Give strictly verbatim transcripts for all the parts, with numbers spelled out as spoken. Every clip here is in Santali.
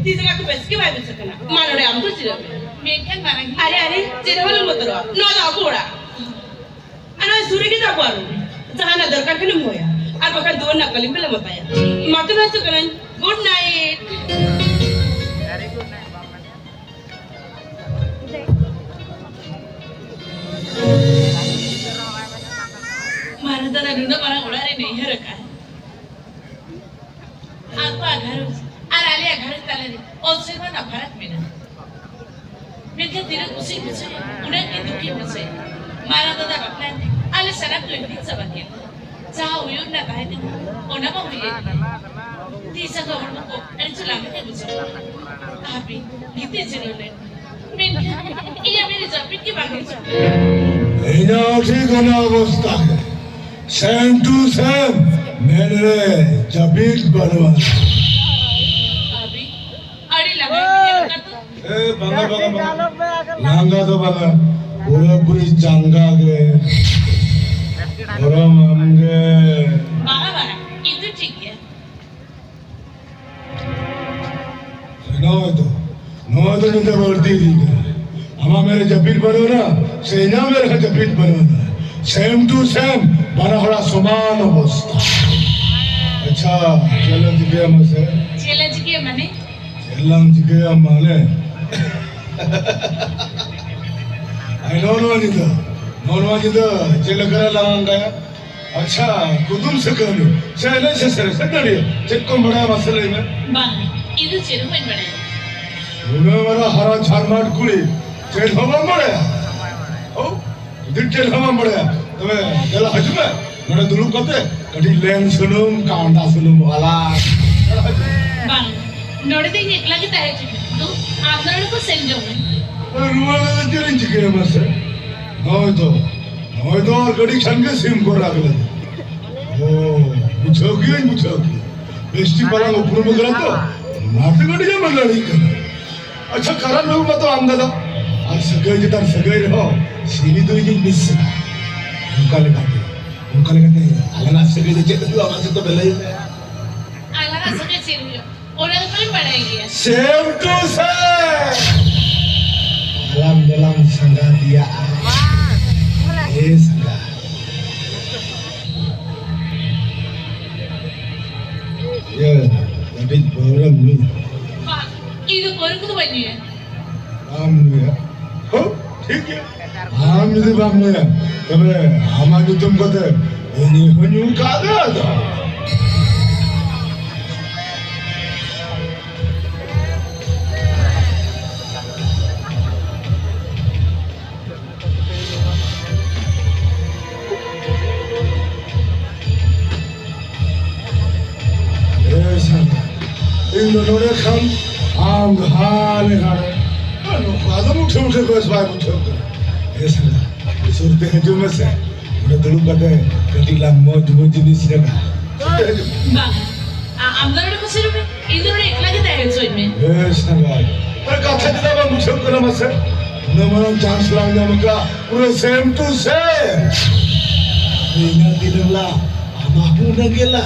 ᱛᱤ ᱡᱟᱸᱜᱟ ᱠᱚ ᱵᱮᱥ ᱜᱮ ᱵᱟᱭ ᱵᱩᱡᱷᱟᱹᱜ ᱠᱟᱱᱟ᱾ ᱢᱟ ᱱᱚᱰᱮ ᱟᱢ ᱫᱚ ᱡᱤᱨᱟᱹᱜ ᱢᱮ᱾ ᱢᱮᱱᱠᱷᱟᱱ ᱢᱟᱨᱟᱝ ᱟᱨᱮ, ᱟᱨᱮ, ᱪᱮᱫ ᱦᱚᱸ ᱟᱞᱚᱢ ᱵᱚᱛᱚᱨᱚᱜᱼᱟ᱾ ᱱᱚᱣᱟ ᱫᱚ ᱟᱵᱚ ᱚᱲᱟᱜ᱾ ᱟᱨ ᱱᱚᱜᱼᱚᱭ ᱥᱩᱨ ᱨᱮᱜᱮ ᱛᱟᱵᱚ ᱟᱨ ᱡᱟᱦᱟᱱᱟᱜ ᱫᱚᱨᱠᱟᱨ ᱠᱷᱟᱱᱮᱢ ᱦᱚᱦᱚᱭᱟ᱾ ᱟᱨ ᱵᱟᱠᱷᱟᱱ ᱫᱩᱣᱟᱹᱨ ᱨᱮᱱᱟᱜ ᱠᱟᱹᱞᱤᱢ ᱵᱮᱞᱮ ᱢᱟᱛᱟᱭᱟ᱾ ᱢᱟ ᱛᱚᱵᱮ ᱦᱤᱡᱩᱜ ᱠᱟᱹᱱᱟᱹᱧ᱾ Good night᱾ ᱢᱟᱨᱟᱝ ᱫᱟᱫᱟ ᱱᱩᱱᱟᱹᱜ ᱢᱟᱨᱟᱝ ᱚᱲᱟᱜ ᱨᱮ ᱱᱟᱹᱭᱦᱟᱹᱨ ᱟᱠᱟᱫ᱾ ᱟᱠᱚᱣᱟᱜ ᱜᱷᱟᱨᱚᱸᱡᱽ ᱟᱨ ᱟᱞᱮᱭᱟᱜ ᱜᱷᱟᱨᱚᱸᱡᱽ ᱛᱟᱞᱟᱨᱮ ᱚᱛ ᱥᱮᱨᱢᱟ ᱨᱮᱱᱟᱜ ᱯᱷᱟᱨᱟᱠ ᱢᱮᱱᱟᱜᱼᱟ᱾ ᱢᱮᱱᱠᱷᱟᱱ ᱛᱤᱱᱟᱹᱜ ᱠᱩᱥᱤᱧ ᱵᱩᱡᱷᱟᱹᱣᱟ, ᱩᱱᱟᱹᱜ ᱜᱮ ᱫᱩᱠᱤᱧ ᱵᱩᱡᱷᱟᱹᱣᱟ᱾ ᱢᱟᱨᱟᱝ ᱫᱟᱫᱟ ᱵᱟᱯᱞᱟᱭᱮᱱ ᱛᱮ ᱟᱞᱮ ᱥᱟᱱᱟᱢ ᱠᱚ ᱦᱤᱲᱤᱧ ᱪᱟᱵᱟ ᱠᱮᱫ᱾ ᱡᱟᱦᱟᱸ ᱦᱩᱭᱩᱜ ᱨᱮᱱᱟᱜ ᱛᱟᱦᱮᱸ ᱠᱟᱱᱟ, ᱚᱱᱟ ᱢᱟ ᱦᱩᱭᱮᱱ ᱜᱮ᱾ ᱛᱤ ᱡᱟᱸᱜᱟ ᱦᱚᱲᱢᱚ ᱠᱚ ᱟᱹᱰᱤ ᱡᱳᱨ ᱞᱟᱸᱜᱟ ᱜᱮ ᱵᱩᱡᱷᱟᱹᱜ ᱠᱟᱱᱟ᱾ ᱦᱟᱯᱮ, ᱱᱤᱛ ᱤᱧ ᱡᱤᱨᱟᱹᱣ ᱞᱮᱱ᱾ ᱢᱮᱱᱠᱷᱟᱱ ᱤᱧᱟᱹᱜ ᱢᱮᱫ ᱨᱮ ᱡᱟᱹᱯᱤᱫ ᱜᱮ ᱵᱟᱝ ᱦᱤᱡᱩᱜ ᱠᱟᱱᱟ᱾ ᱤᱧᱟᱹᱜ ᱦᱚᱸ ᱴᱷᱤᱠ ᱚᱱᱟ ᱚᱵᱚᱥᱛᱟ ᱜᱮ᱾ Same to same, ᱢᱮᱫ ᱨᱮ ᱡᱟᱹᱯᱤᱫ ᱵᱟᱹᱱᱩᱜᱼᱟ᱾ ᱟᱹᱵᱤᱱ ᱟᱹᱰᱤ ᱞᱟᱸᱜᱟ ᱜᱮ ᱧᱮᱞᱚᱜ ᱠᱟᱱ ᱫᱚ᱾ ᱮ, ᱵᱟᱝᱟ, ᱵᱟᱝᱟ, ᱵᱟᱝᱟ᱾ ᱞᱟᱸᱜᱟ ᱫᱚ ᱵᱟᱝᱟ᱾ ᱯᱩᱨᱟᱹᱯᱩᱨᱤ ᱪᱟᱸᱜᱟ ᱜᱮ᱾ ᱜᱚᱨᱚᱢ ᱟᱢ ᱜᱮ᱾ ᱵᱟᱝᱟ, ᱵᱟᱝᱟ᱾ ᱤᱧ ᱫᱚ ᱴᱷᱤᱠ ᱜᱮᱭᱟ᱾ ᱱᱚᱜᱼᱚᱭ ᱛᱚ, ᱱᱚᱜᱼᱚᱭ ᱛᱚ ᱧᱤᱫᱟᱹ ᱵᱟᱹᱲᱛᱤ ᱤᱫᱤᱜ ᱠᱟᱱᱟ᱾ ᱟᱢᱟᱜ ᱢᱮᱫ ᱨᱮ ᱡᱟᱹᱯᱤᱫ ᱵᱟᱹᱱᱩᱜ ᱟᱱᱟ, ᱥᱮ ᱤᱧᱟᱹᱜ ᱢᱮᱫ ᱨᱮ ᱡᱟᱹᱯᱤᱫ ᱵᱟᱹᱱᱩᱜ ᱟᱱᱟ᱾ Same to same, ᱵᱟᱱᱟ ᱦᱚᱲᱟᱜ ᱥᱚᱢᱟᱱ ᱚᱵᱚᱥᱛᱟ᱾ ᱟᱪᱪᱷᱟ, ᱪᱮᱫ ᱞᱮ ᱪᱤᱠᱟᱹᱭᱟ ᱢᱟᱥᱮ? ᱪᱮᱫ ᱞᱮ ᱪᱤᱠᱟᱹᱭᱟ ᱢᱟᱱᱮ? ᱪᱮᱫ ᱞᱟᱝ ᱪᱤᱠᱟᱹᱭᱟ ᱢᱟᱱᱮ? ᱟᱭ, ᱱᱚᱜᱼᱚ ᱱᱚᱣᱟ ᱧᱤᱫᱟᱹ, ᱱᱚᱜᱼᱚ ᱱᱚᱣᱟ ᱧᱤᱫᱟᱹ ᱪᱮᱫ ᱞᱮᱠᱟ ᱨᱮ ᱞᱟᱝ ᱟᱸᱜᱟᱭᱟ? ᱟᱪᱪᱷᱟ, ᱠᱩᱫᱩᱢ ᱥᱮ ᱠᱟᱹᱦᱱᱤ ᱥᱮ ᱮᱱᱮᱡ ᱥᱮ ᱥᱮᱨᱮᱧ ᱥᱮ ᱫᱟᱹᱲᱤᱭᱟᱹ, ᱪᱮᱫ ᱠᱚᱢ ᱵᱟᱲᱟᱭᱟ ᱢᱟᱥᱮ ᱞᱟᱹᱭ ᱢᱮ? ᱵᱟᱝ, ᱤᱧ ᱫᱚ ᱪᱮᱫ ᱦᱚᱸ ᱵᱟᱹᱧ ᱵᱟᱲᱟᱭᱟ᱾ ᱩᱱᱟᱹᱜ ᱢᱟᱨᱟᱝ ᱦᱟᱨᱟ ᱪᱷᱟᱨᱢᱟᱴ ᱠᱩᱲᱤ, ᱪᱮᱫ ᱦᱚᱸ ᱵᱟᱢ ᱵᱟᱲᱟᱭᱟ? ᱚ, ᱡᱩᱫᱤ ᱪᱮᱫ ᱦᱚᱸ ᱵᱟᱢ ᱵᱟᱲᱟᱭᱟ, ᱛᱚᱵᱮ ᱫᱮᱞᱟ ᱦᱤᱡᱩᱜ ᱢᱮ, ᱱᱚᱰᱮ ᱫᱩᱲᱩᱵ ᱠᱟᱛᱮ ᱠᱟᱹᱴᱤᱡ ᱞᱮᱱ ᱥᱩᱱᱩᱢ, ᱠᱟᱸᱰᱟ ᱥᱩᱱᱩᱢ ᱟᱞᱟᱝ᱾ ᱵᱟᱝ, ᱱᱚᱰᱮ ᱫᱚ ᱤᱧ ᱮᱠᱞᱟ ᱜᱮ ᱛᱟᱦᱮᱸ ᱦᱚᱪᱚᱧ ᱢᱮ᱾ ᱫᱩ, ᱟᱢ ᱫᱚ ᱱᱚᱰᱮ ᱠᱚ ᱥᱮᱱ ᱡᱚᱝ ᱢᱮ᱾ ᱨᱩᱣᱟᱹᱲ ᱠᱟᱛᱮ ᱪᱮᱫ ᱤᱧ ᱪᱤᱠᱟᱹᱭᱟ ᱢᱟᱥᱮ? ᱱᱚᱜᱼᱚᱭ ᱛᱚ, ᱱᱚᱜᱼᱚᱭ ᱛᱚ ᱟᱨ ᱠᱟᱹᱴᱤᱡ ᱠᱷᱟᱱ ᱜᱮ ᱥᱤᱢ ᱠᱚ ᱨᱟᱜ ᱞᱟᱹᱜᱤᱫ᱾ ᱚ, ᱵᱩᱡᱷᱟᱹᱣ ᱠᱤᱭᱟᱹᱧ, ᱵᱩᱡᱷᱟᱹᱣ ᱠᱤᱭᱟᱹᱧ᱾ ᱵᱮᱥᱴᱷᱤᱠ ᱵᱟᱞᱟᱝ ᱩᱯᱨᱩᱢ ᱠᱟᱱᱟ ᱛᱚ, ᱚᱱᱟᱛᱮ ᱠᱟᱹᱴᱤᱡ ᱮᱢ ᱞᱟᱲᱤᱜ ᱠᱟᱱᱟ᱾ ᱟᱪᱪᱷᱟ, ᱠᱟᱨᱟᱱ ᱵᱟᱹᱵᱩ ᱢᱟᱛᱚ ᱟᱢ ᱫᱟᱫᱟ᱾ ᱟᱨ ᱥᱟᱹᱜᱟᱹᱭ ᱪᱮᱛᱟᱱ ᱥᱟᱹᱜᱟᱹᱭ ᱨᱮᱦᱚᱸ ᱥᱤᱨᱤ ᱫᱚ ᱤᱧᱤᱧ ᱢᱤᱥ ᱮᱱᱟ᱾ ᱚᱱᱠᱟ ᱞᱮᱠᱟᱛᱮ, ᱚᱱᱠᱟ ᱞᱮᱠᱟᱛᱮ ᱟᱞᱟᱝᱟᱜ ᱥᱟᱹᱜᱟᱹᱭ ᱫᱚ ᱪᱮᱫ ᱦᱩᱭᱩᱜᱼᱟ, ᱚᱱᱟ ᱥᱮᱫ ᱫᱚ ᱵᱮᱞᱮ ᱦᱩᱭᱩᱜ ᱛᱟᱭᱟ᱾ ᱟᱞᱟᱝᱟᱜ ᱥᱟᱹᱜᱟᱹᱭ ᱪᱮᱫ ᱦᱩᱭᱩᱜᱼᱟ? ᱚᱱᱟ ᱫᱚ ᱯᱟᱞᱮᱢ ᱵᱟᱲᱟᱭ ᱜᱮᱭᱟ᱾ ᱥᱮᱢ ᱴᱩ ᱥᱮᱢ᱾ ᱟᱞᱟᱝ ᱫᱚᱞᱟᱝ ᱥᱟᱸᱜᱟᱛᱤᱭᱟᱜᱼᱟ᱾ ᱮ ᱥᱟᱸᱜᱟᱛ᱾ ᱤᱭᱟᱹ, ᱠᱟᱹᱴᱤᱡ ᱯᱟᱹᱣᱨᱟᱹ ᱧᱩ᱾ ᱵᱟᱝ, ᱤᱧ ᱫᱚ ᱯᱟᱹᱣᱨᱟᱹ ᱠᱚᱫᱚ ᱵᱟᱹᱧ ᱧᱩᱭᱟ᱾ ᱵᱟᱢ ᱧᱩᱭᱟ? ᱦᱚᱸ, ᱴᱷᱤᱠ ᱜᱮᱭᱟ᱾ ᱟᱢ ᱡᱩᱫᱤ ᱵᱟᱢ ᱧᱩᱭᱟ, ᱛᱚᱵᱮ ᱟᱢᱟᱜ ᱧᱩᱛᱩᱢ ᱠᱟᱛᱮ ᱤᱧ ᱦᱚᱸ ᱧᱩ ᱠᱟᱜ ᱜᱮ ᱟᱫᱚ᱾ ᱮ ᱥᱟᱸᱜᱟ, ᱤᱧ ᱫᱚ ᱱᱚᱰᱮ ᱠᱷᱟᱱ ᱟᱢ ᱫᱚ ᱦᱟᱱᱮ ᱦᱟᱱᱮ᱾ ᱱᱚᱝᱠᱟ ᱫᱚ ᱢᱩᱴᱷᱮ ᱢᱩᱴᱷᱮ ᱵᱮᱥ ᱵᱟᱭ ᱵᱩᱡᱷᱟᱹᱣ ᱠᱟᱱᱟ᱾ ᱮ ᱥᱟᱸᱜᱟ, ᱥᱩᱨ ᱛᱮ ᱦᱤᱡᱩᱜ ᱢᱮᱥᱮ᱾ ᱱᱚᱰᱮ ᱫᱩᱲᱩᱵ ᱠᱟᱛᱮ ᱠᱟᱹᱴᱤᱡ ᱞᱟᱝ ᱢᱚᱡᱽ ᱢᱚᱡᱽ ᱡᱤᱱᱤᱥ ᱞᱮᱠᱟ᱾ ᱵᱟᱝ, ᱟ-, ᱟᱢ ᱫᱚ ᱱᱚᱰᱮ ᱠᱷᱚᱱ ᱥᱮᱱᱚᱜ ᱢᱮ᱾ ᱤᱧ ᱫᱚ ᱱᱚᱰᱮ ᱮᱠᱞᱟ ᱜᱮ ᱛᱟᱦᱮᱸ ᱦᱚᱪᱚᱧ ᱢᱮ᱾ ᱮ ᱥᱟᱸᱜᱟ, ᱟᱨ ᱠᱟᱛᱷᱟ ᱪᱮᱫᱟᱜ ᱵᱟᱢ ᱵᱩᱡᱷᱟᱹᱣ ᱠᱟᱱᱟ ᱢᱟᱥᱮ? ᱩᱱᱟᱹᱜ ᱢᱟᱨᱟᱝ ᱪᱟᱱᱥ ᱞᱟᱝ ᱧᱟᱢ ᱟᱠᱟᱫ, ᱯᱩᱨᱟᱹ ᱥᱮᱢ ᱴᱩ ᱥᱮᱢ᱾ ᱤᱧᱟᱹᱜ ᱫᱤᱱᱟᱹᱢ ᱞᱟ, ᱟᱢᱟᱜ ᱦᱚᱸ ᱩᱱᱟᱹᱜ ᱜᱮ ᱞᱟ᱾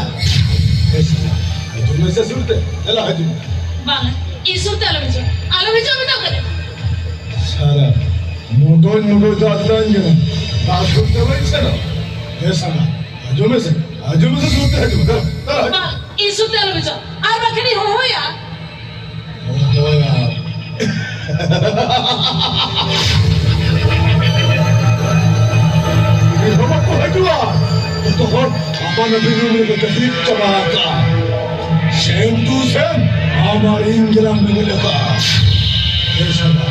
ᱮ ᱥᱟᱸᱜᱟ, ᱦᱤᱡᱩᱜ ᱢᱮᱥᱮ ᱥᱩᱨ ᱛᱮ᱾ ᱮᱞᱟ, ᱦᱤᱡᱩᱜ ᱢᱮ᱾ ᱵᱟᱝ, ᱤᱧ ᱥᱩᱨ ᱛᱮ ᱟᱞᱚᱢ ᱦᱤᱡᱩᱜᱼᱟ, ᱟᱞᱚᱢ ᱦᱤᱡᱩᱜᱼᱟ ᱢᱮᱛᱟᱢ ᱠᱟᱹᱱᱟᱹᱧ᱾ ᱥᱟᱨᱟ, ᱢᱚᱴᱚᱡ ᱢᱚᱴᱚᱡ ᱫᱚ ᱟᱛᱨᱟᱧ ᱠᱟᱱᱟ᱾ ᱵᱟᱥ ᱥᱩᱨ ᱛᱮ ᱵᱟᱹᱧ ᱥᱮᱱᱚᱜ᱾ ᱮ ᱥᱟᱸᱜᱟ, ᱦᱤᱡᱩᱜ ᱢᱮᱥᱮ, ᱦᱤᱡᱩᱜ ᱢᱮᱥᱮ ᱥᱩᱨ ᱛᱮ, ᱦᱤᱡᱩᱜ ᱢᱮ᱾ ᱫᱮᱞᱟ, ᱫᱮᱞᱟ, ᱦᱤᱡᱩᱜ ᱢᱮ᱾ ᱵᱟᱝ, ᱤᱧ ᱥᱩᱨ ᱛᱮ ᱟᱞᱚᱢ ᱦᱤᱡᱩᱜᱼᱟ, ᱟᱨ ᱵᱟᱠᱷᱟᱱᱤᱧ ᱦᱚᱦᱚᱭᱟ᱾ ᱦᱚᱦᱚᱭᱟ᱾ ᱡᱩᱫᱤ ᱦᱚᱸ ᱵᱟᱠᱚ ᱦᱤᱡᱩᱜᱼᱟ, ᱛᱚᱛᱚ ᱦᱚᱲ ᱟᱯᱟᱱ ᱟᱹᱯᱤᱱ ᱨᱩᱢ ᱨᱮᱠᱚ ᱡᱟᱹᱯᱤᱫ ᱪᱟᱵᱟ ᱟᱠᱟᱜᱼᱟ᱾ ᱥᱮᱢ ᱴᱩ ᱥᱮᱢ, ᱟᱢ ᱟᱨ ᱤᱧ ᱜᱮᱞᱟᱝ ᱵᱮᱸᱜᱮᱫ ᱟᱠᱟᱜᱼᱟ᱾ ᱦᱮᱸ ᱥᱟᱸᱜᱟ,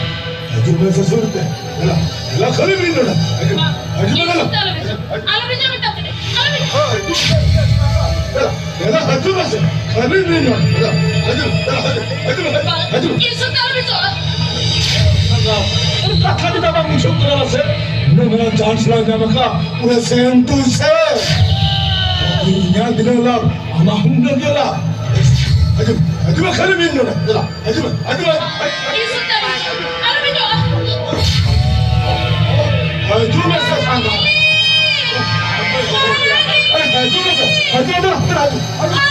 ᱦᱤᱡᱩᱜ ᱢᱮᱥᱮ ᱥᱩᱨ ᱛᱮ᱾ ᱫᱮᱞᱟ, ᱫᱮᱞᱟ, ᱠᱷᱟᱹᱞᱤ ᱢᱤᱫ ᱰᱚᱸᱰᱟ᱾ ᱦᱤᱡᱩᱜ, ᱦᱤᱡᱩᱜ ᱢᱮ, ᱫᱮᱞᱟ᱾ ᱟᱞᱚᱢ ᱦᱤᱡᱩᱜᱼᱟ, ᱟᱞᱚᱢ ᱦᱤᱡᱩᱜᱼᱟ, ᱢᱮᱛᱟᱢ ᱠᱟᱹᱱᱟᱹᱧ, ᱟᱞᱚᱢ ᱦᱤᱡᱩᱜᱼᱟ᱾ ᱫᱮᱞᱟ, ᱫᱮᱞᱟ, ᱦᱤᱡᱩᱜ ᱢᱮᱥᱮ᱾ ᱠᱷᱟᱹᱞᱤ ᱢᱤᱫ ᱰᱚᱸᱰᱟ᱾ ᱫᱮᱞᱟ, ᱦᱤᱡᱩᱜ ᱢᱮ, ᱫᱮᱞᱟ, ᱦᱤᱡᱩᱜ ᱢᱮ, ᱦᱤᱡᱩᱜ ᱢᱮ, ᱦᱤᱡᱩᱜ ᱢᱮ᱾ ᱤᱧ ᱥᱩᱨ ᱛᱮ ᱟᱞᱚᱢ ᱦᱤᱡᱩᱜᱼᱟ᱾ ᱠᱟᱛᱷᱟ ᱪᱮᱫᱟᱜ ᱵᱟᱢ ᱵᱩᱡᱷᱟᱹᱣ ᱠᱟᱱᱟ ᱢᱟᱥᱮ? ᱱᱩᱱᱟᱹᱜ ᱢᱟᱨᱟᱝ ᱪᱟᱱᱥ ᱞᱟᱝ ᱧᱟᱢ ᱟᱠᱟᱫ, ᱯᱩᱨᱟᱹ ᱥᱮᱢ ᱴᱩ ᱥᱮᱢ᱾ ᱤᱧᱟᱹᱜ ᱫᱤᱱᱟᱹᱢ ᱞᱟᱵᱷ, ᱟᱢᱟᱜ ᱦᱚᱸ ᱩᱱᱟᱹᱜ ᱜᱮ ᱞᱟᱵᱷ᱾ ᱦᱤᱡᱩᱜ, ᱦᱤᱡᱩᱜ ᱢᱮ, ᱠᱷᱟᱹᱞᱤ ᱢᱤᱫ ᱰᱚᱸᱰᱟ᱾ ᱫᱮᱞᱟ, ᱦᱤᱡᱩᱜ ᱢᱮ, ᱦᱤᱡᱩᱜ ᱢᱮ, ᱦᱤᱡᱩᱜ ᱢᱮ᱾ ᱤᱧ ᱥᱩᱨ ᱛᱮ ᱟᱞᱚᱢ ᱦᱤᱡᱩᱜᱼᱟ, ᱟᱞᱚᱢ ᱦᱤᱡᱩᱜᱼᱟ᱾ ᱦᱤᱡᱩᱜ ᱢᱮᱥᱮ ᱥᱟᱸᱜᱟ᱾ ᱦᱤᱡᱩᱜ ᱢᱮᱥᱮ, ᱦᱤᱡᱩᱜ ᱢᱮ, ᱫᱮᱞᱟ, ᱫᱮᱞᱟ, ᱦᱤᱡᱩᱜ, ᱦᱤᱡᱩᱜ᱾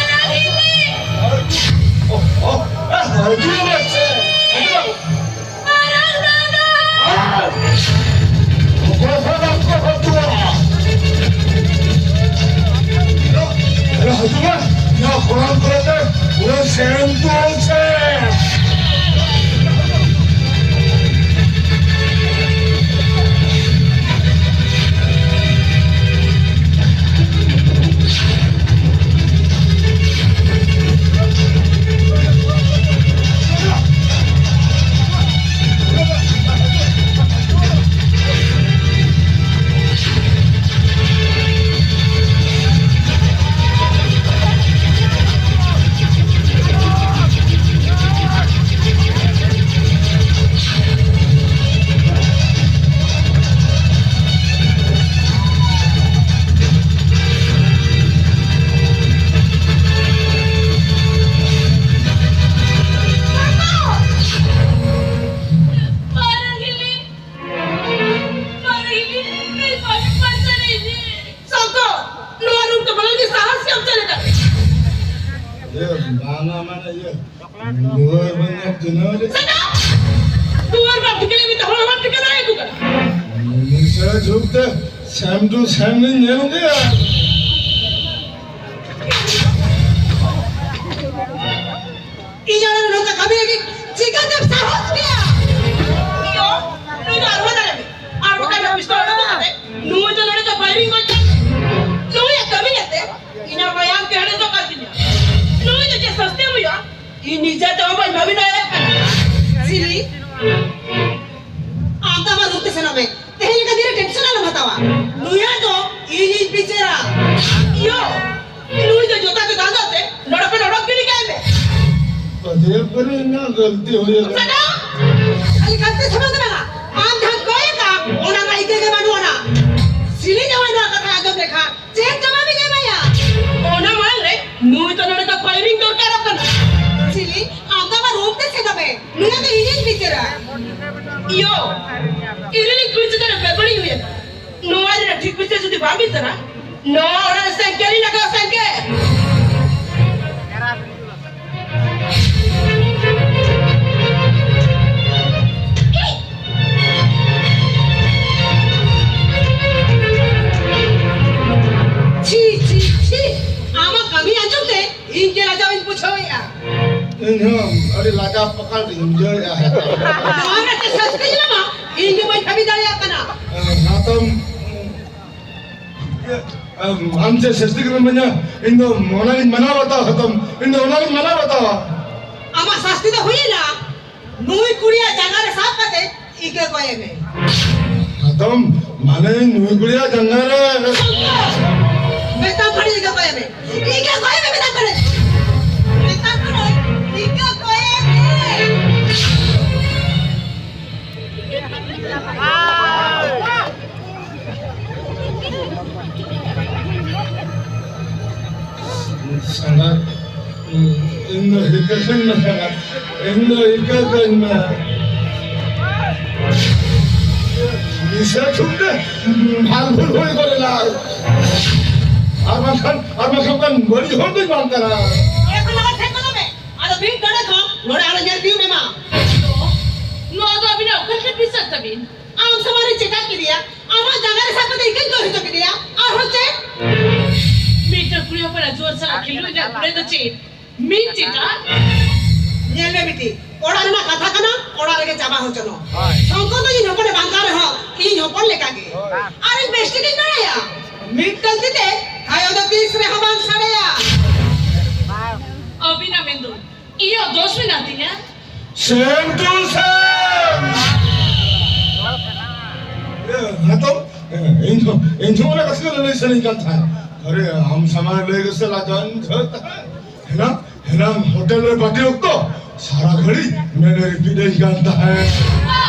ᱦᱤᱡᱩᱜ ᱢᱮᱥᱮ, ᱦᱤᱡᱩᱜ᱾ ᱢᱟᱨᱟᱝ ᱫᱟᱫᱟ! ᱚᱠᱚᱭ ᱥᱟᱞᱟᱜ ᱠᱚ ᱦᱟᱹᱛᱩᱜᱼᱟ? ᱟᱞᱚ ᱦᱤᱡᱩᱜ ᱢᱟ, ᱱᱚᱣᱟ ᱠᱚᱲᱟᱢ ᱠᱚᱨᱮ ᱫᱚ ᱯᱩᱨᱟᱹ ᱥᱮᱱ ᱠᱚ ᱥᱮ᱾ ᱥᱚᱝᱠᱚᱨ, ᱱᱚᱣᱟ ᱨᱩᱢ ᱛᱮ ᱵᱚᱞᱚᱱ ᱜᱮ ᱥᱟᱦᱚᱥ ᱜᱮ ᱵᱟᱢ ᱪᱟᱞ ᱟᱠᱟᱫ᱾ ᱤᱭᱟᱹ, ᱵᱟᱝᱟ, ᱢᱟᱱᱮ ᱤᱭᱟᱹ, ᱫᱩᱣᱟᱹᱨ ᱵᱟᱹᱧ ᱧᱮᱞ ᱪᱤᱱᱦᱟᱹᱣ ᱞᱮᱫ᱾ ᱥᱮᱛᱟ! ᱫᱩᱣᱟᱹᱨ ᱵᱟᱢ ᱴᱷᱤᱠᱟᱹ ᱞᱮᱫ ᱛᱮ ᱦᱚᱲ ᱦᱚᱸ ᱵᱟᱢ ᱴᱷᱤᱠᱟᱹ ᱫᱟᱲᱮᱭᱟᱠᱚ ᱠᱟᱱᱟ᱾ ᱢᱤᱥᱨᱟ ᱡᱷᱩᱠ ᱛᱮ ᱥᱮᱢ ᱴᱩ ᱥᱮᱢ ᱞᱤᱧ ᱧᱮᱞ ᱠᱮᱜᱼᱟ᱾ ᱤᱧ ᱟᱲᱟᱝ ᱱᱚᱝᱠᱟ ᱠᱟᱹᱢᱤ ᱞᱟᱹᱜᱤᱫ ᱪᱤᱠᱟᱹᱛᱮᱢ ᱥᱟᱦᱚᱥ ᱠᱮᱭᱟ? ᱤᱭᱳ, ᱱᱩᱭ ᱫᱚ ᱟᱨᱦᱚᱸ ᱫᱟᱲᱮ ᱢᱮ᱾ ᱟᱨ ᱵᱟᱠᱷᱟᱱ ᱱᱚᱣᱟ ᱯᱤᱥᱛᱚᱞ ᱩᱰᱩᱠ ᱠᱟᱛᱮ ᱱᱩᱭ ᱫᱚ ᱱᱚᱰᱮ ᱫᱚ ᱯᱷᱟᱭᱨᱤᱝ ᱜᱚᱡ ᱠᱟᱜ ᱢᱮ᱾ ᱱᱩᱭᱟᱜ ᱠᱟᱹᱢᱤ ᱧᱮᱞᱛᱮ ᱤᱧᱟᱹᱜ ᱢᱟᱭᱟᱢ ᱠᱮᱦᱲᱮ ᱫᱚ ᱠᱟᱱ ᱛᱤᱧᱟ᱾ ᱱᱩᱭ ᱫᱚ ᱪᱮᱫ ᱥᱟᱥᱛᱤ ᱦᱩᱭᱩᱜᱼᱟ? ᱤᱧ ᱱᱤᱡᱮ ᱛᱮᱦᱚᱸ ᱵᱟᱹᱧ ᱵᱷᱟᱵᱤ ᱫᱟᱲᱮᱭᱟᱜ ᱠᱟᱱᱟ᱾ ᱥᱤᱞᱤ, ᱟᱢ ᱫᱚ ᱟᱢᱟᱜ ᱨᱩᱢ ᱛᱮ ᱥᱮᱱᱚᱜ ᱢᱮ᱾ ᱛᱮᱦᱮᱧ ᱞᱮᱠᱟ ᱫᱤᱱ ᱨᱮ ᱴᱮᱱᱥᱚᱱ ᱟᱞᱚᱢ ᱦᱟᱛᱟᱣᱟ᱾ ᱱᱩᱭᱟᱜ ᱫᱚ ᱤᱧᱤᱧ ᱵᱤᱪᱟᱹᱨᱟ᱾ ᱭᱳ, ᱱᱩᱭ ᱫᱚ ᱡᱚᱛᱟ ᱠᱚ ᱫᱟᱸᱫᱟ ᱛᱮ ᱱᱚᱰᱮ ᱠᱷᱚᱱ ᱚᱰᱚᱠ ᱜᱤᱰᱤ ᱠᱟᱭ ᱢᱮ᱾ ᱯᱟᱪᱮᱫ ᱯᱟᱨᱮ ᱤᱧᱟᱹᱜ ᱜᱟᱹᱞᱛᱤ ᱦᱩᱭ ᱟᱠᱟᱱᱟ᱾ ᱥᱟᱰᱟ! ᱠᱷᱟᱹᱞᱤ ᱜᱟᱹᱞᱛᱤ ᱥᱩᱢᱩᱝ ᱫᱚ ᱵᱟᱝᱟ, ᱟᱢ ᱡᱟᱦᱟᱸᱢ ᱠᱚᱭ ᱟᱠᱟᱫ, ᱚᱱᱟ ᱨᱮᱱᱟᱜ ᱤᱠᱟᱹ ᱜᱮ ᱵᱟᱹᱱᱩᱜ ᱟᱱᱟ᱾ ᱥᱤᱞᱤ ᱡᱟᱶᱟᱭ ᱱᱚᱣᱟ ᱠᱟᱛᱷᱟ ᱟᱸᱡᱚᱢ ᱞᱮᱠᱷᱟᱱ ᱪᱮᱫ ᱡᱚᱵᱟᱵ ᱤᱧ ᱮᱢᱟᱭᱟ? ᱚᱱᱟ ᱢᱟᱲᱟᱝ ᱨᱮ ᱱᱩᱭ ᱫᱚ ᱱᱚᱰᱮ ᱫᱚ ᱯᱷᱟᱭᱨᱤᱝ ᱫᱚᱨᱠᱟᱨᱚᱜ ᱠᱟᱱᱟ᱾ ᱥᱤᱞᱤ, ᱟᱢ ᱫᱚ ᱟᱢᱟᱜ ᱨᱩᱢ ᱛᱮ ᱥᱮᱱᱚᱜ ᱢᱮ᱾ ᱱᱩᱭᱟᱜ ᱫᱚ ᱤᱧᱤᱧ ᱵᱤᱪᱟᱹᱨᱟ᱾ ᱤᱭᱳ, ᱤᱧᱤᱧ ᱵᱤᱪᱟᱹᱨᱟ, ᱵᱮᱵᱟᱹᱲᱤᱡ ᱦᱩᱭ ᱟᱠᱟᱱᱟ᱾ ᱱᱚᱣᱟ ᱨᱮᱱᱟᱜ ᱴᱷᱤᱠ ᱵᱤᱪᱟᱹᱨ ᱡᱩᱫᱤ ᱵᱟᱢ ᱵᱤᱪᱟᱹᱨᱟ, ᱱᱚᱣᱟ ᱚᱲᱟᱜ ᱨᱮ ᱥᱮᱸᱜᱮᱞ ᱤᱧ ᱞᱟᱜᱟᱣᱟ, ᱥᱮᱸᱜᱮᱞ᱾ ᱪᱷᱤ, ᱪᱷᱤ, ᱪᱷᱤ! ᱟᱢᱟᱜ ᱠᱟᱹᱢᱤ ᱟᱸᱡᱚᱢ ᱛᱮ ᱤᱧ ᱜᱮ ᱞᱟᱡᱟᱣ ᱤᱧ ᱵᱩᱡᱷᱟᱹᱣᱮᱫᱼᱟ᱾ ᱤᱧ ᱦᱚᱸ ᱟᱹᱰᱤ ᱞᱟᱡᱟᱣ ᱯᱟᱠᱟᱲ ᱤᱧ ᱵᱩᱡᱷᱟᱹᱣᱮᱫᱼᱟ᱾ ᱱᱚᱣᱟ ᱨᱮᱱᱟᱜ ᱪᱮᱫ ᱥᱟᱹᱥᱛᱤᱧ ᱮᱢᱟᱢᱟ? ᱤᱧ ᱜᱮ ᱵᱟᱹᱧ ᱠᱟᱹᱢᱤ ᱫᱟᱲᱮᱭᱟᱜ ᱠᱟᱱᱟ᱾ ᱦᱟᱛᱚᱢ, ᱟᱢ ᱪᱮᱫ ᱥᱟᱹᱥᱛᱤ ᱜᱮᱢ ᱤᱢᱟᱹᱧᱟ? ᱤᱧ ᱫᱚ ᱚᱱᱟᱜᱤᱧ ᱢᱟᱱᱟᱣ ᱵᱟᱛᱟᱣᱟ ᱦᱟᱛᱚᱢ, ᱤᱧ ᱫᱚ ᱚᱱᱟᱜᱤᱧ ᱢᱟᱱᱟᱣ ᱵᱟᱛᱟᱣᱟ᱾ ᱟᱢᱟᱜ ᱥᱟᱹᱥᱛᱤ ᱫᱚ ᱦᱩᱭᱮᱱᱟ, ᱱᱩᱭ ᱠᱩᱲᱤᱭᱟᱜ ᱡᱟᱸᱜᱟ ᱨᱮ ᱥᱟᱵ ᱠᱟᱛᱮ ᱤᱠᱟᱹ ᱠᱚᱭᱮ ᱢᱮ᱾ ᱦᱟᱛᱚᱢ, ᱢᱟᱱᱮ ᱱᱩᱭ ᱠᱩᱲᱤᱭᱟᱜ ᱡᱟᱸᱜᱟ ᱨᱮ᱾ ᱥᱚᱝᱠᱚᱨ! ᱢᱮᱛᱟᱢ ᱠᱟᱹᱱᱟᱹᱧ ᱤᱠᱟᱹ ᱠᱚᱭᱮ ᱢᱮ᱾ ᱤᱠᱟᱹ ᱠᱚᱭᱮ ᱢᱮ ᱢᱮᱛᱟᱢ ᱠᱟᱹᱱᱟᱹᱧ᱾ ᱢᱮᱛᱟᱢ ᱠᱟᱹᱱᱟᱹᱧ ᱤᱠᱟᱹ ᱠᱚᱭᱮ ᱢᱮ᱾ ᱥᱟᱸᱜᱟᱛ, ᱤᱧ ᱫᱚ ᱤᱠᱟᱹ ᱠᱟᱹᱧ ᱢᱮ ᱥᱟᱸᱜᱟᱛ, ᱤᱧ ᱫᱚ ᱤᱠᱟᱹ ᱠᱟᱹᱧ ᱢᱮ᱾ ᱱᱤᱥᱟᱹ ᱴᱷᱩᱠ ᱛᱮ ᱵᱷᱟᱞ ᱵᱷᱩᱞ ᱦᱩᱭ ᱜᱚᱫ ᱮᱱᱟ᱾ ᱟᱨ ᱵᱟᱝᱠᱷᱟᱱ, ᱟᱨ ᱵᱟᱝᱠᱷᱟᱱ ᱚᱱᱠᱟᱱ ᱵᱟᱹᱲᱤᱡ ᱦᱚᱲ ᱫᱚᱧ ᱵᱟᱝ ᱠᱟᱱᱟ᱾ ᱮ ᱠᱚ ᱞᱟᱜᱟ ᱴᱷᱮᱱ ᱠᱚᱫᱚ ᱢᱮ᱾ ᱟᱫᱚ ᱵᱤᱱ ᱱᱚᱰᱮ ᱠᱷᱚᱱ ᱱᱚᱰᱮ ᱟᱨᱚ ᱧᱮᱞ ᱵᱤᱱ ᱮᱢᱟ᱾ ᱱᱚᱣᱟ ᱫᱚ ᱟᱹᱵᱤᱱᱟᱜ ᱚᱠᱟ ᱞᱮᱠᱟᱱ ᱵᱤᱥᱟᱹᱨ ᱛᱟᱹᱵᱤᱱ? ᱟᱢ ᱥᱟᱢᱟᱝ ᱨᱮ ᱪᱮᱠᱟ ᱠᱮᱫᱮᱭᱟ? ᱟᱢᱟᱜ ᱡᱟᱸᱜᱟ ᱨᱮ ᱥᱟᱵ ᱠᱟᱛᱮ ᱤᱠᱟᱹᱧ ᱫᱚᱦᱚ ᱦᱚᱪᱚ ᱠᱮᱫᱮᱭᱟ᱾ ᱟᱨᱦᱚᱸ ᱪᱮᱫ? ᱢᱤᱫᱴᱟᱝ ᱠᱩᱲᱤ ᱦᱚᱯᱚᱱᱟᱜ ᱡᱩᱣᱟᱹᱱ ᱥᱟᱞᱟᱜ ᱠᱷᱮᱞᱳᱰ ᱨᱮᱱᱟᱜ ᱜᱩᱱᱟᱹ ᱫᱚ ᱪᱮᱫ? ᱢᱤᱫ ᱪᱮᱴᱟ? ᱧᱮᱞ ᱢᱮ ᱵᱤᱴᱤ, ᱚᱲᱟᱜ ᱨᱮᱱᱟᱜ ᱠᱟᱛᱷᱟ ᱠᱟᱱᱟ, ᱚᱲᱟᱜ ᱨᱮᱜᱮ ᱪᱟᱵᱟ ᱦᱚᱪᱚᱱᱚᱜ᱾ ᱦᱳᱭ᱾ ᱥᱚᱝᱠᱚᱨ ᱫᱚ ᱤᱧ ᱦᱚᱯᱚᱱᱮ ᱵᱟᱝ ᱠᱟᱱ ᱨᱮᱦᱚᱸ, ᱤᱧ ᱦᱚᱯᱚᱱ ᱞᱮᱠᱟᱜᱮ᱾ ᱦᱳᱭ᱾ ᱟᱨ ᱤᱧ ᱵᱮᱥ ᱴᱷᱤᱠᱤᱧ ᱵᱟᱲᱟᱭᱟ, ᱢᱤᱫᱴᱟᱝ ᱛᱤ ᱛᱮ ᱛᱷᱟᱭᱚ ᱫᱚ ᱛᱤᱥ ᱨᱮᱦᱚᱸ ᱵᱟᱝ ᱥᱟᱰᱮᱭᱟ᱾ ᱟᱹᱵᱤᱱᱟᱜ ᱢᱮᱱᱫᱚ ᱤᱧᱟᱹᱜ ᱫᱳᱥ ᱢᱮᱱᱟᱜ ᱛᱤᱧᱟ? Same to same. ᱮ, ᱦᱮᱸ ᱛᱚ, ᱮ, ᱤᱧ ᱦᱚᱸ, ᱤᱧ ᱦᱚᱸ ᱚᱱᱟ ᱠᱟᱛᱷᱟ ᱜᱮ ᱞᱟᱹᱞᱟᱹᱭ ᱥᱟᱱᱟᱧ ᱠᱟᱱ ᱛᱟᱦᱮᱸᱫ᱾ ᱟᱨᱮ, ᱟᱢ ᱥᱟᱢᱟᱝ ᱨᱮ ᱞᱟᱹᱭ ᱜᱮᱥᱮ ᱞᱟᱡᱟᱣ ᱤᱧ ᱵᱩᱡᱷᱟᱹᱣᱮᱫ ᱛᱟᱦᱮᱸᱫ᱾ ᱦᱮᱱᱟᱝ, ᱦᱮᱱᱟᱝ ᱦᱳᱴᱮᱞ ᱨᱮ ᱯᱟᱨᱴᱤ ᱚᱠᱛᱚ ᱥᱟᱨᱟ ᱜᱷᱟᱹᱲᱤᱡ ᱢᱮᱱᱮ ᱨᱤᱯᱤᱴ ᱟᱹᱧ ᱠᱟᱱ ᱛᱟᱦᱮᱸᱫ᱾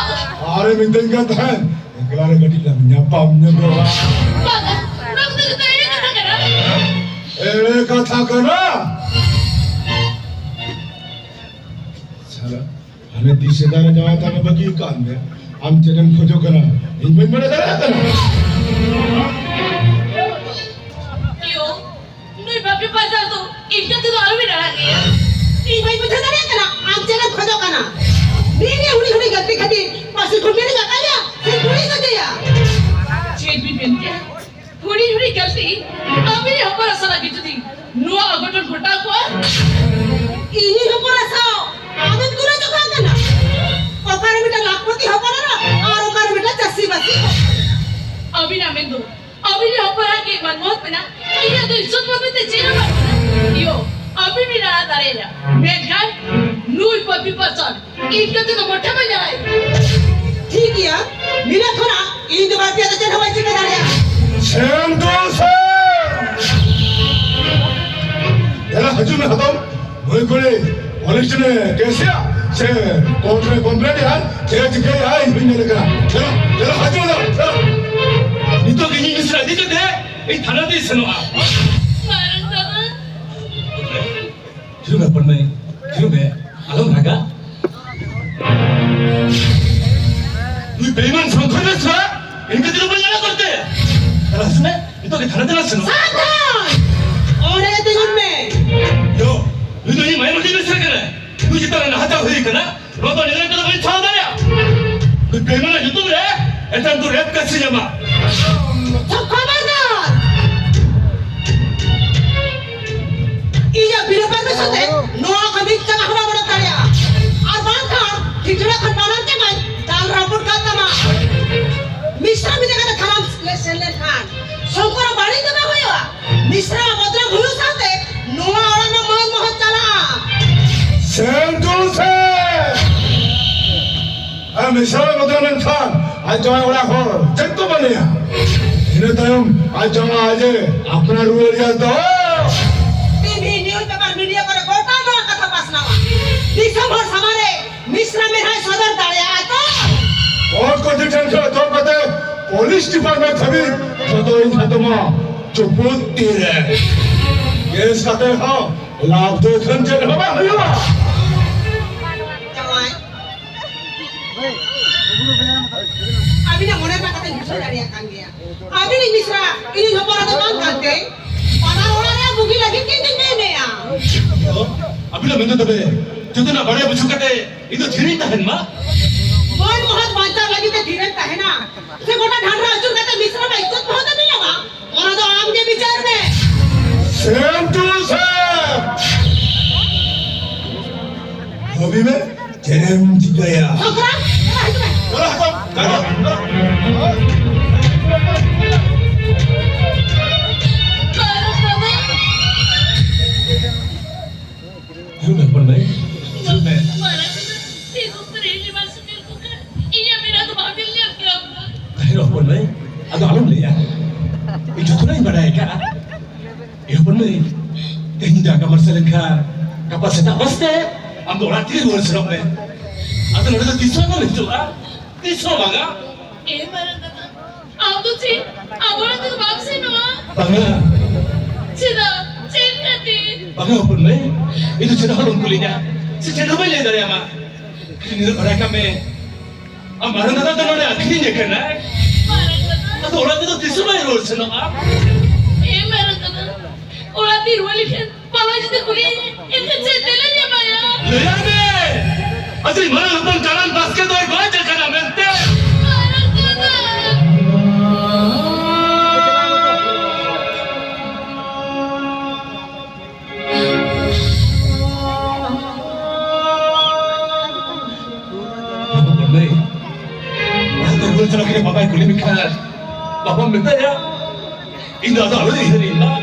ᱟᱨᱮ ᱢᱤᱛᱟᱹᱧ ᱠᱟᱱ ᱛᱟᱦᱮᱸᱫ, "ᱮᱠᱞᱟ ᱨᱮ ᱠᱟᱹᱴᱤᱡ ᱞᱟᱝ ᱧᱟᱯᱟᱢ ᱧᱚᱜᱚᱜᱼᱟ᱾" ᱵᱟᱝᱟ, ᱱᱚᱣᱟ ᱠᱚᱫᱚ ᱡᱚᱛᱚ ᱮᱲᱮ ᱠᱟᱛᱷᱟ ᱠᱟᱱᱟ᱾ ᱮᱲᱮ ᱠᱟᱛᱷᱟ ᱠᱟᱱᱟ? ᱥᱟᱞᱟ, ᱦᱟᱱᱮ ᱛᱤᱥ ᱥᱮᱫᱟᱭ ᱨᱮ ᱡᱟᱶᱟᱭ ᱛᱟᱦᱮᱸ ᱵᱟᱹᱜᱤ ᱟᱠᱟᱫ ᱢᱮ, ᱟᱢ ᱪᱮᱫ ᱮᱢ ᱠᱷᱚᱡᱚᱜ ᱠᱟᱱᱟ? ᱤᱧ ᱵᱟᱹᱧ ᱵᱟᱲᱟᱭ ᱫᱟᱲᱮᱭᱟᱜ ᱠᱟᱱᱟ᱾ ᱭᱳ, ᱱᱩᱭ ᱵᱟᱯᱤ ᱯᱟᱨᱥᱟᱞ ᱫᱚ ᱤᱱᱠᱟᱹ ᱛᱮᱫᱚ ᱟᱞᱚᱵᱤᱱ ᱟᱲᱟᱜ ᱮᱭᱟ᱾ ᱤᱧ ᱵᱟᱹᱧ ᱵᱩᱡᱷᱟᱹᱣ ᱯᱟᱹᱥᱤ ᱠᱷᱩᱱᱴᱤ ᱨᱮ ᱠᱟᱴᱟᱭᱟ ᱥᱮ ᱜᱩᱲᱤ ᱠᱚ ᱡᱚᱭᱟ? ᱪᱮᱫ ᱵᱤᱱ ᱢᱮᱱ ᱠᱮᱫᱟ? ᱦᱩᱰᱤᱧ ᱦᱩᱰᱤᱧ ᱜᱟᱹᱞᱛᱤ ᱟᱹᱵᱤᱱ ᱦᱚᱯᱚᱱ ᱥᱟᱞᱟᱜ ᱜᱮ ᱡᱩᱫᱤ ᱱᱚᱣᱟ ᱚᱜᱷᱚᱴᱚᱱ ᱜᱷᱚᱴᱟᱣ ᱠᱚᱜᱼᱟ᱾ ᱤᱧᱤᱡ ᱦᱚᱯᱚᱱ ᱥᱟᱶ ᱟᱢᱮᱢ ᱛᱩᱞᱟᱹ ᱡᱚᱠᱷᱟ ᱠᱟᱱᱟ? ᱚᱠᱟᱨᱮ ᱢᱤᱫᱴᱟᱝ ᱞᱟᱠᱷᱯᱚᱛᱤ ᱦᱚᱯᱚᱱ ᱮᱨᱟ ᱟᱨ ᱚᱠᱟᱨᱮ ᱢᱤᱫᱴᱟᱝ ᱪᱟᱹᱥᱤ ᱵᱟᱹᱥᱤ ᱦᱚᱯᱚᱱ ᱮᱨᱟ? ᱟᱹᱵᱤᱱᱟᱜ ᱢᱮᱱ ᱫᱚ ᱟᱹᱵᱤᱱ ᱦᱚᱯᱚᱱ ᱮᱨᱟ ᱜᱮ ᱢᱟᱱ ᱢᱚᱦᱚᱛ ᱢᱮᱱᱟᱜ, ᱤᱧᱟᱹᱜ ᱫᱚ ᱤᱡᱽᱡᱚᱛ ᱵᱟᱹᱵᱤᱛᱮ ᱪᱮᱫ ᱦᱚᱸ ᱵᱟᱹᱱᱩᱜᱼᱟ᱾ ᱤᱭᱳ, ᱟᱹᱵᱤᱱ ᱵᱤᱱ ᱨᱟᱲᱟ ᱫᱟᱲᱮᱭᱟᱜᱼᱟ, ᱢᱮᱱᱠᱷᱟᱱ ᱱᱩᱭ ᱯᱟᱹᱯᱤ ᱯᱟᱨᱥᱚᱱ ᱤᱧ ᱠᱟᱛᱮ ᱫᱚ ᱢᱚᱴᱷᱮ ᱵᱟᱭ ᱧᱟᱢᱟᱭ᱾ ᱴᱷᱤᱠ ᱜᱮᱭᱟ, ᱱᱤᱱᱟᱹᱜ ᱠᱷᱚᱱᱟᱜ ᱤᱧ ᱫᱚ ᱵᱟᱹᱲᱛᱤ ᱟᱫᱚ ᱪᱮᱫ ᱦᱚᱸ ᱵᱟᱭ ᱪᱤᱠᱟᱹ ᱫᱟᱲᱮᱭᱟᱜᱼᱟ᱾ ᱥᱮᱢ ᱫᱚ ᱥᱮᱢ! ᱮᱨᱟ, ᱦᱤᱡᱩᱜ ᱢᱮ ᱦᱟᱛᱟᱣ᱾ ᱱᱩᱭ ᱠᱩᱲᱤ ᱯᱩᱞᱤᱥ ᱴᱷᱮᱱᱮ ᱠᱮᱥ ᱮᱭᱟ ᱥᱮ ᱠᱳᱨᱴ ᱨᱮ ᱠᱚᱢᱯᱞᱮᱱ ᱮᱭᱟ, ᱪᱮᱫ ᱪᱤᱠᱟᱹᱭᱟ ᱤᱧ ᱵᱟᱹᱧ ᱧᱮᱞ ᱠᱟᱱᱟ᱾ ᱪᱚᱞᱚ, ᱪᱚᱞᱚ, ᱦᱤᱡᱩᱜ ᱢᱮ, ᱪᱚᱞᱚ᱾ ᱱᱤᱛᱚᱜ ᱜᱮ ᱤᱧ ᱢᱤᱥᱨᱟ ᱤᱫᱤ ᱠᱟᱛᱮ ᱤᱧ ᱛᱷᱟᱱᱟ ᱛᱮᱧ ᱥᱮᱱᱚᱜᱼᱟ᱾ ᱢᱟᱨᱟᱝ ᱫᱟᱫᱟ᱾ ᱦᱤᱡᱩᱜ ᱢᱮ, ᱦᱚᱯᱚᱱ ᱢᱟᱹᱭ, ᱦᱤᱡᱩᱜ ᱢᱮ, ᱟᱞᱚᱢ ᱨᱟᱜᱟ᱾ ᱱᱩᱭ ᱵᱮᱭᱤᱢᱟᱱ ᱥᱚᱝᱠᱷᱚᱨ ᱢᱤᱥᱨᱟ ᱤᱧ ᱠᱟᱛᱮ ᱫᱚ ᱵᱟᱹᱧ ᱟᱲᱟᱜ ᱠᱚᱨᱛᱮ᱾ ᱪᱟᱞᱟᱜ ᱥᱮ ᱱᱤᱛᱚᱜ ᱜᱮ ᱛᱷᱟᱱᱟ ᱪᱟᱞᱟᱜ ᱥᱮ᱾ ᱥᱟᱵᱫᱷᱟᱱ! ᱚᱸᱰᱮ ᱜᱮ ᱛᱤᱸᱜᱩᱱ ᱢᱮ᱾ ᱭᱳ, ᱱᱩᱭ ᱫᱚ ᱤᱧ ᱢᱟᱭᱟᱢ ᱦᱟᱹᱴᱤᱧ ᱢᱤᱥᱨᱟ ᱠᱟᱱᱟᱭ᱾ ᱱᱩᱭ ᱪᱮᱛᱟᱱ ᱨᱮ ᱱᱟᱦᱟᱪᱟᱨ ᱦᱩᱭ ᱠᱟᱱᱟ᱾ ᱱᱚᱣᱟ ᱫᱚ ᱱᱤᱨᱟᱹᱭ ᱛᱮᱫᱚ ᱵᱟᱹᱧ ᱥᱟᱦᱟᱣ ᱫᱟᱲᱮᱭᱟᱜᱼᱟ᱾ ᱱᱩᱭ ᱵᱮᱭᱤᱢᱟᱱᱟᱜ ᱧᱩᱛᱩᱢ ᱨᱮ ᱮᱴᱟᱜ ᱫᱚ ᱨᱮᱯ ᱠᱮᱥ ᱤᱧ ᱮᱢᱟ᱾ ᱠᱷᱚᱵᱚᱨᱫᱟᱨ! ᱤᱧᱟᱹᱜ ᱵᱤᱱᱟᱹ ᱯᱟᱨᱢᱤᱥᱚᱱ ᱛᱮ ᱱᱚᱣᱟ ᱠᱷᱚᱱ ᱢᱤᱫ ᱴᱟᱠᱟ ᱦᱚᱸ ᱵᱟᱢ ᱚᱰᱚᱠ ᱫᱟᱲᱮᱭᱟᱜᱼᱟ᱾ ᱟᱨ ᱵᱟᱝᱠᱷᱟᱱ ᱴᱷᱤᱠᱟᱹᱱᱟ ᱠᱷᱚᱱ ᱵᱟᱱᱟᱨ ᱡᱟᱸᱜᱟᱧ ᱫᱟᱞ ᱨᱟᱹᱯᱩᱫ ᱠᱟᱜ ᱛᱟᱢᱟ᱾ ᱢᱤᱥᱨᱟ ᱢᱤᱫ ᱡᱟᱭᱜᱟ ᱨᱮ ᱛᱷᱟᱱᱟᱢ ᱞᱮ ᱥᱮᱱ ᱞᱮᱱᱠᱷᱟᱱ ᱥᱚᱝᱠᱚᱨᱟᱜ ᱵᱟᱹᱲᱤᱡ ᱫᱚ ᱵᱟᱝ ᱦᱩᱭᱩᱜᱼᱟ᱾ ᱢᱤᱥᱨᱟ ᱵᱚᱫᱱᱟᱢ ᱦᱩᱭᱩᱜ ᱥᱟᱶᱛᱮ ᱱᱚᱣᱟ ᱚᱲᱟᱜ ᱨᱮᱱᱟᱜ ᱢᱟᱹᱱ ᱢᱚᱦᱚᱛ ᱪᱟᱞᱟᱜᱼᱟ᱾ ᱥᱮᱢ ᱴᱩ ᱥᱮᱢ! ᱟᱨ ᱢᱤᱥᱨᱟ ᱵᱚᱫᱱᱟᱢ ᱞᱮᱱᱠᱷᱟᱱ ᱟᱡ ᱡᱟᱶᱟᱭ ᱚᱲᱟᱜ ᱦᱚᱲ ᱪᱮᱫ ᱠᱚ ᱢᱚᱱᱮᱭᱟ? ᱤᱱᱟᱹ ᱛᱟᱭᱚᱢ ᱟᱡ ᱡᱟᱶᱟᱭ ᱟᱡ ᱮ ᱟᱯᱱᱟᱨ ᱨᱩᱣᱟᱹᱲᱮᱭᱟ ᱛᱚ᱾ ᱴᱤᱵᱷᱤ, ᱱᱤᱭᱩᱡᱽ ᱯᱮᱯᱟᱨ, ᱢᱤᱰᱤᱭᱟ ᱠᱚᱨᱮ ᱜᱚᱴᱟ ᱱᱚᱣᱟ ᱠᱟᱛᱷᱟ ᱯᱟᱥᱱᱟᱣᱟ᱾ ᱫᱤᱥᱚᱢ ᱦᱚᱲ ᱥᱟᱢᱟᱝ ᱨᱮ ᱢᱤᱥᱨᱟ ᱢᱮᱫᱦᱟᱭ ᱥᱚᱫᱚᱨ ᱫᱟᱲᱮᱭᱟᱜᱼᱟ ᱛᱚ? ᱠᱳᱨᱴ ᱠᱚᱪᱟᱹᱨᱤ ᱴᱷᱮᱱ ᱠᱷᱚᱱ ᱮᱛᱚᱦᱚᱵ ᱠᱟᱛᱮ ᱯᱩᱞᱤᱥ ᱰᱤᱯᱟᱨᱴᱢᱮᱱᱴ ᱫᱷᱟᱹᱵᱤᱡ ᱡᱚᱛᱚ ᱤᱧ ᱦᱟᱛᱟᱣᱟ᱾ ᱪᱩᱯᱩᱫ ᱛᱤ ᱨᱮ᱾ ᱠᱮᱥ ᱠᱟᱛᱮ ᱦᱚᱸ ᱞᱟᱵᱷ ᱫᱚ ᱮᱠᱷᱚᱱ ᱪᱮᱫ ᱦᱚᱸ ᱵᱟᱝ ᱦᱩᱭᱩᱜᱼᱟ᱾ ᱡᱟᱶᱟᱭ, ᱟᱹᱵᱤᱱᱟᱜ ᱢᱚᱱᱮ ᱨᱮᱱᱟᱜ ᱠᱟᱛᱷᱟᱧ ᱵᱩᱡᱷᱟᱹᱣ ᱫᱟᱲᱮᱭᱟᱜ ᱠᱟᱱ ᱜᱮᱭᱟ᱾ ᱟᱹᱵᱤᱱᱤᱡ ᱢᱤᱥᱨᱟ ᱤᱧᱤᱡ ᱦᱚᱯᱚᱱ ᱫᱚ ᱵᱟᱝ ᱠᱟᱱᱛᱮ, ᱵᱟᱱᱟᱨ ᱚᱲᱟᱜ ᱨᱮᱭᱟᱜ ᱵᱩᱜᱤ ᱞᱟᱹᱜᱤᱫ ᱜᱮ ᱤᱧ ᱢᱮᱱᱮᱜᱼᱟ᱾ ᱟᱹᱵᱤᱱᱟᱜ ᱢᱮᱱ ᱫᱚ ᱛᱚᱵᱮ ᱡᱚᱛᱚᱱᱟᱜ ᱵᱟᱲᱟᱭ ᱵᱩᱡᱷᱟᱹᱣ ᱠᱟᱛᱮ ᱤᱧ ᱫᱚ ᱛᱷᱤᱨᱤᱧ ᱛᱟᱦᱮᱱ ᱢᱟ? ᱢᱟᱹᱱ ᱢᱚᱦᱚᱛ ᱵᱟᱧᱪᱟᱣ ᱞᱟᱹᱜᱤᱫ ᱛᱮ ᱫᱷᱤᱨᱮᱢ ᱛᱟᱦᱮᱱᱟ, ᱥᱮ ᱜᱚᱴᱟ ᱰᱷᱟᱱᱰᱨᱟ ᱟᱹᱪᱩᱨ ᱠᱟᱛᱮ ᱢᱤᱥᱨᱟᱢ ᱤᱡᱽᱡᱚᱛ ᱢᱚᱦᱚᱛ ᱮᱢ ᱧᱟᱢᱟ? ᱚᱱᱟ ᱫᱚ ᱟᱢ ᱜᱮ ᱵᱤᱪᱟᱹᱨ ᱢᱮ᱾ Same to same. ᱵᱷᱟᱹᱵᱤ ᱢᱮ, ᱪᱮᱫ ᱮᱢ ᱪᱤᱠᱟᱹᱭᱟ? ᱦᱚᱸ, ᱠᱚᱨᱟᱣ᱾ ᱪᱟᱞᱟᱜ ᱦᱤᱡᱩᱜ ᱢᱮ᱾ ᱪᱟᱞᱟᱜ ᱦᱤᱡᱩᱜ ᱢᱮ᱾ ᱦᱤᱡᱩᱜ ᱢᱮ, ᱦᱚᱯᱚᱱ ᱢᱟᱹᱭ᱾ ᱦᱤᱡᱩᱜ ᱢᱮ᱾ ᱢᱟᱨᱟᱝ ᱫᱟᱫᱟ, ᱛᱤᱸᱜᱩ ᱯᱟᱹᱨᱤ ᱞᱮ ᱵᱟᱝ ᱥᱮᱴᱮᱨ ᱠᱚᱜ ᱠᱷᱟᱱ, ᱤᱧᱟᱹᱜ ᱢᱮᱱᱟᱜ ᱫᱚ ᱵᱟᱝ ᱵᱤᱱ ᱧᱟᱢ ᱠᱮᱭᱟ᱾ ᱛᱟᱦᱮᱸ ᱨᱚ, ᱦᱚᱯᱚᱱ ᱢᱟᱹᱭ, ᱟᱫᱚ ᱟᱞᱚᱢ ᱞᱟᱹᱭᱟ᱾ ᱤᱧ ᱡᱚᱛᱚᱱᱟᱜ ᱤᱧ ᱵᱟᱰᱟᱭ ᱟᱠᱟᱫᱼᱟ᱾ ᱮ ᱦᱚᱯᱚᱱ ᱢᱟᱹᱭ, ᱛᱮᱦᱮᱧ ᱡᱟᱸᱜᱟ ᱢᱟᱨᱥᱟᱞ ᱞᱮᱱᱠᱷᱟᱱ ᱜᱟᱯᱟ ᱥᱮᱛᱟᱜ ᱵᱟᱥ ᱛᱮ ᱟᱢ ᱫᱚ ᱚᱲᱟᱜ ᱛᱮᱜᱮ ᱨᱩᱣᱟᱹᱲ ᱥᱮᱱᱚᱜ ᱢᱮ᱾ ᱟᱫᱚ ᱱᱚᱰᱮ ᱫᱚ ᱛᱤᱥ ᱦᱚᱸ ᱟᱞᱚᱢ ᱦᱤᱡᱩᱜᱼᱟ, ᱛᱤᱥ ᱦᱚᱸ ᱵᱟᱝᱟ᱾ ᱮ ᱢᱟᱨᱟᱝ ᱫᱟᱫᱟ, ᱟᱢ ᱫᱚ ᱪᱮᱫ ᱟᱵᱚ ᱚᱲᱟᱜ ᱛᱮᱫᱚ ᱵᱟᱢ ᱥᱮᱱᱚᱜᱼᱟ? ᱵᱟᱝᱟ᱾ ᱪᱮᱫᱟᱜ? ᱪᱮᱫ ᱠᱷᱟᱹᱛᱤᱨ? ᱵᱟᱝᱟ ᱦᱚᱯᱚᱱ ᱢᱟᱹᱭ, ᱤᱧ ᱫᱚ ᱪᱮᱫ ᱦᱚᱸ ᱟᱞᱚᱢ ᱠᱩᱞᱤᱧᱟ, ᱥᱮ ᱪᱮᱫ ᱦᱚᱸ ᱵᱟᱹᱧ ᱞᱟᱹᱭ ᱫᱟᱲᱮᱭᱟᱢᱟ᱾ ᱠᱷᱟᱹᱞᱤ ᱱᱤᱱᱟᱹᱜ ᱵᱟᱲᱟᱭ ᱠᱟᱜ ᱢᱮ, ᱟᱢ ᱢᱟᱨᱟᱝ ᱫᱟᱫᱟ ᱫᱚ ᱱᱚᱰᱮ ᱟᱹᱠᱷᱨᱤᱧ ᱟᱠᱟᱱᱟᱭ᱾ ᱢᱟᱨᱟᱝ ᱫᱟᱫᱟ? ᱟᱫᱚ ᱚᱲᱟᱜ ᱛᱮᱫᱚ ᱛᱤᱥ ᱦᱚᱸ ᱵᱟᱭ ᱨᱩᱣᱟᱹᱲ ᱥᱮᱱᱚᱜᱼᱟ᱾ ᱮ ᱢᱟᱨᱟᱝ ᱫᱟᱫᱟ, ᱚᱲᱟᱜ ᱛᱮ ᱨᱩᱣᱟᱹᱲ ᱞᱮᱠᱷᱟᱱ ᱵᱟᱵᱟ ᱡᱩᱫᱤ ᱠᱩᱞᱤᱭᱮᱧᱟ, ᱮᱱᱠᱷᱟᱱ ᱪᱮᱫ ᱛᱮᱞᱟᱧ ᱮᱢᱟᱭᱟ? ᱞᱟᱹᱭᱟᱭ ᱢᱮ, ᱟᱡᱤᱡ ᱢᱟᱨᱟᱝ ᱦᱚᱯᱚᱱ ᱠᱟᱲᱟᱱ ᱵᱟᱥᱠᱮ ᱫᱚᱭ ᱜᱚᱡ ᱟᱠᱟᱱᱟ ᱢᱮᱱᱛᱮ᱾ ᱢᱟᱨᱟᱝ ᱫᱟᱫᱟ᱾ ᱵᱟᱵᱟᱭ ᱠᱩᱞᱤ ᱢᱮᱠᱷᱟᱱ ᱵᱟᱵᱟᱢ ᱢᱮᱛᱟᱭᱟ, ᱤᱧ ᱫᱚ ᱟᱫᱚ ᱟᱞᱚᱭ ᱩᱭᱦᱟᱹᱨᱤᱧ ᱢᱟ᱾